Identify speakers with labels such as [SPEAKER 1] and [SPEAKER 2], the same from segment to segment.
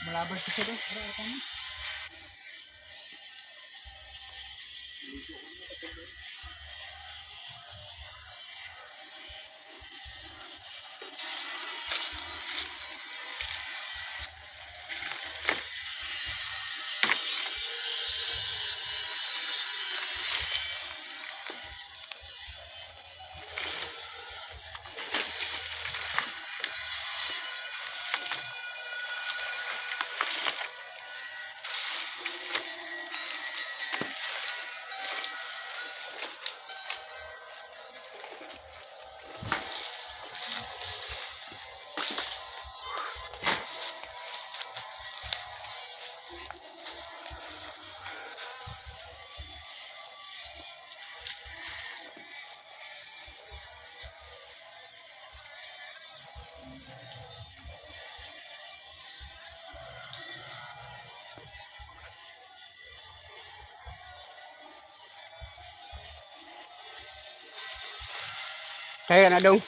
[SPEAKER 1] Malabar siya doon. Ara, tama.
[SPEAKER 2] Kaya na dong.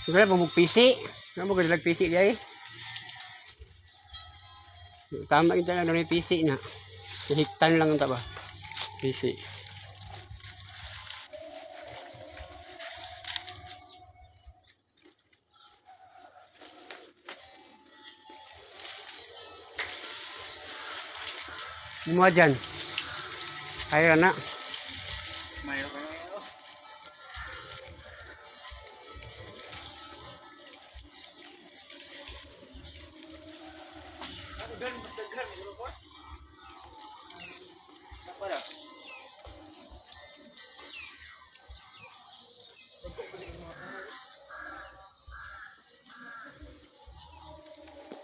[SPEAKER 2] Wala mo PC. Wala mo gud PC diay. Tama kita na doon PC na. Hiktan lang ang taba. PC. Mo dyan. Kaya na.
[SPEAKER 1] Mayroon ka na ngayon. Oh. Daghan, mas daghan. Ano ko? Wala.